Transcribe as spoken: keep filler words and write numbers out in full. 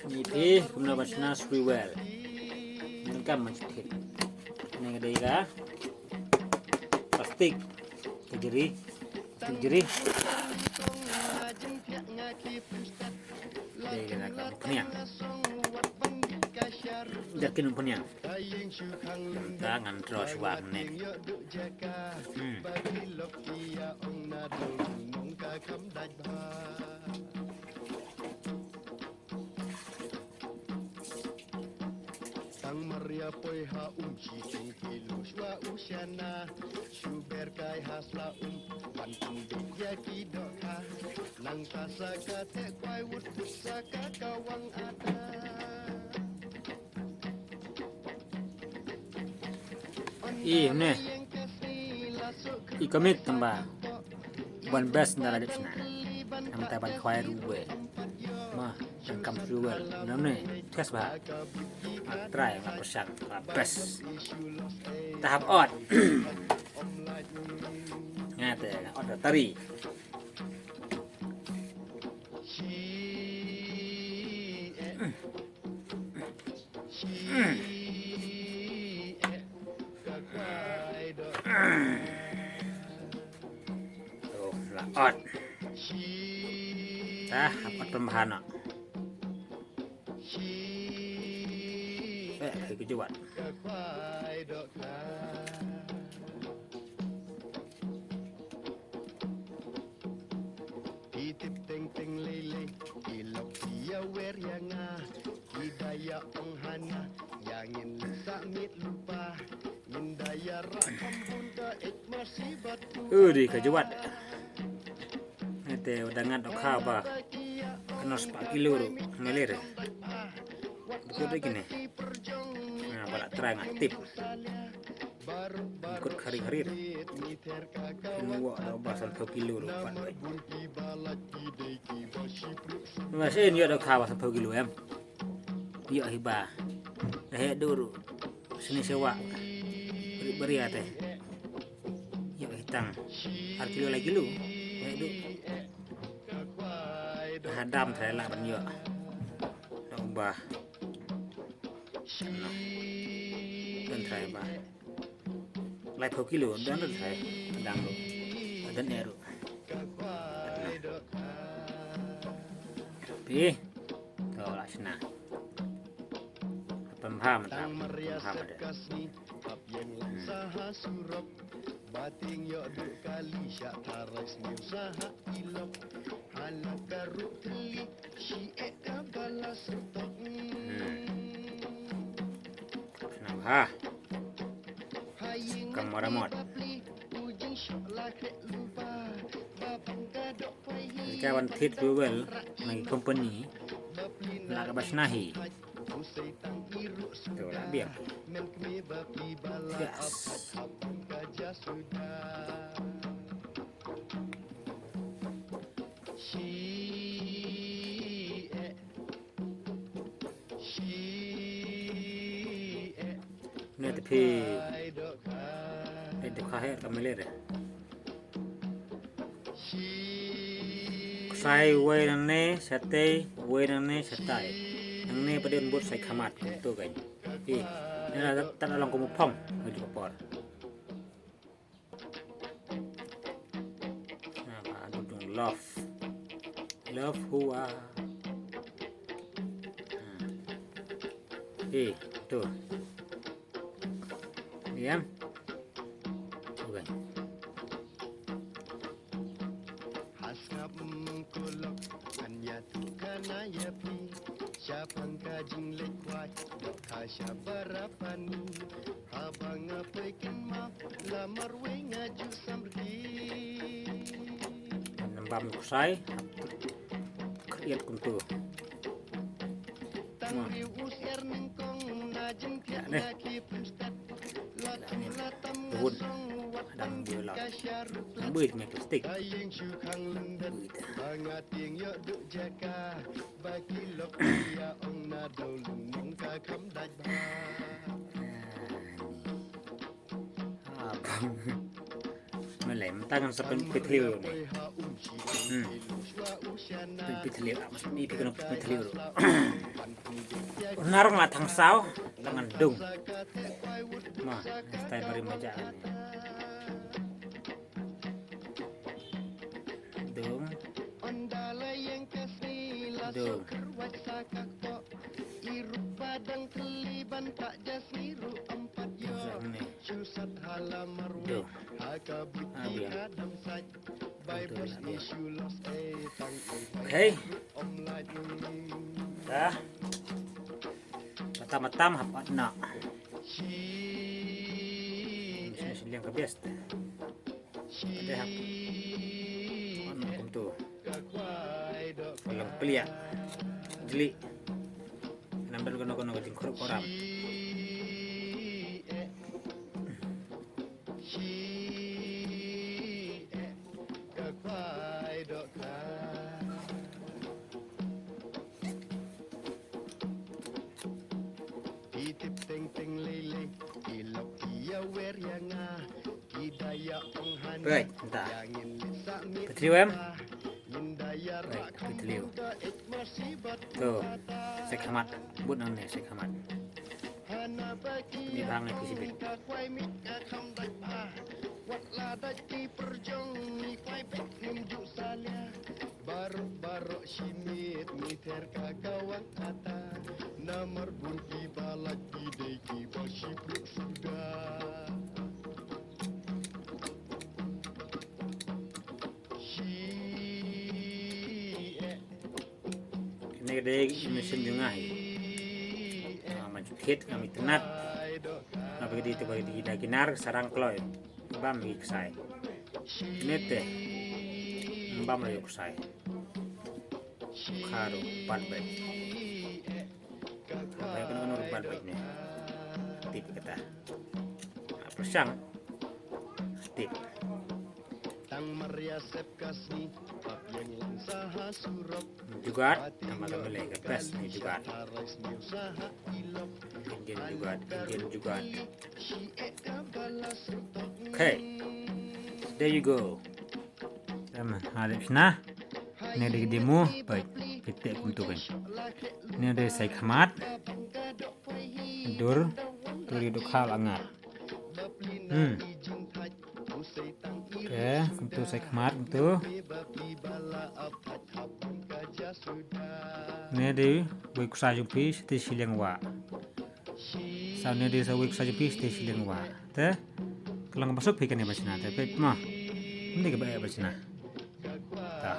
Ni phi kumno ban shna swiwel. Nang kam man thit. Nang dei ka plastik. Ka jri. Ka jri. Dei ka na ka pniang. Jar kin pniang. Ta ngan tro shwa ne. Hmm. Tang Maria poi ha um shi tung ki lu shwa u shana. Shu ber kai ha sla um ban tung dik ya ki doka. Nang ta sa ka te kwai wut wut sa ka ka wang ata. I ne. I commit tamba. Ban best na la dep sna. Namta ban khwai ruwe. Ma, ban kam ruwe. Namne, test ba. Ma try, ma pyrshang, ma best. Tahap ot. Ngate, ot tari. Oh, la ot. Tah, apat pembahan. Eh, hai kejuat. Ki tip teng teng lei lei, ki lok ki ïa wer ïa nga, ki da ïa ong hana, ïa ngin leit sah miet lypa, ngin da ïa rah kham bun da ek masi bad u. Uri ka juat. Ete u da ngat dohkha ba. Kano spah kilo ruh, meler. Betul deh kine. Nah, pala try ngat tip. Kut khari khari. Kinu wok da ba sanphew kilo ruh pat. Mas en ïoh da kha ba sanphew kilo em. Ïoh hi ba. Da heh dur. Sini sewa. Beri beri ate. Ïoh hi tang. Ar kilo lai kilo. Heh dur. Hadam trai la ban ïoh. Da ba. Kan trai ba. Laiphew kilo, don don trai. Dang ruh. Don ne ruh. Pi. To la shna. Pemham ta. Pemham de. Bating ïoh duk kali sha tarai sniew sha ha ilok. Hala ka ruh thli shi eh ka bala sertok. Hmm. Kenapa? Kam maramot. Jika ban thied fuel na ki company la ka ba shna hi. Tu la biang. Yes. Ne te phi. Ne te kha he ka mele re. Ksai wei nangne shatei, wei nangne shatai. Nangne pat dei un bud sai khamat kumto kein. Ih, ne la tat along kum u phong ha ju ka por. Love. Love hua. Ih, tu. Diam. Okay. Ha sngap mengkulok an ïa tu kana ïa phi. Shaphang ka jingleit khwai dohkha sha Barapani. Haba nga poi kynmaw la marwei nga ju samrkhie. Nambam ksai. Khriat kumtu. Tang riu u siar nyngkong na jingthiah nga ki pynstad. La Dang nim. Tuhun. Dang dio la. Nang bui tengah plastik. Bui ta. Ah, bang. Malem tangan sa pynpithliew ne. Hmm. Pynpithliew, ah, mas ni pi kena pynpithliew. Narong la thang saw, tangan dung. Ma, style bari maja ne. Dung. Dung. Sa ne. Dung. Ah, biang. Dung, dung, dung. Okay. Dah. Matam-matam hap at na. Sini, sini yang ke bias. Ade hap. Wan kumtu. Palang pelia. Jeli. Namdal kono-kono ka jingkhrup koram. Right, dah. Pynpithliew em. Right, pynpithliew. Tu, sa khmat. Bud nangne sa khmat. Ni bang ni pisi bit. Baroh baroh shi miet ngi ther ka kawang kata. Namar bun kiba lait ki dei kiba shiprik suda. Shi eh. Kane ka dei machine jong nga hi. Ah, ma ju thied ngam itynnad. Nga ba ka dei te ba ka dei da ki nar sarang kloi. Bam hi ksai. Nete. Bam la ïoh ksai. Kharu pat bait. Bai kano kano rubat bait ne. Tip kata. Ah, pyrshang. Tip. Jugat, nama ka mele ka best ni jugat. Indian jugat, Indian jugat. Okay. There you go. Em, ha dep shna. Ne dei demo, bai, pete kumtu kan. Ne dei sai khmat. Dur, turi dukha la ngar. Hmm. Okay, kumtu sai khmat kumtu. Ne dei wei kusa jong phi, siti shiliang wa. Sa ne dei sa wei kusa jong phi, siti shiliang wa. Te, ka long ba suk phi kane ba shna te, peit mo. Ym dei kaba eh ba shna. Ta.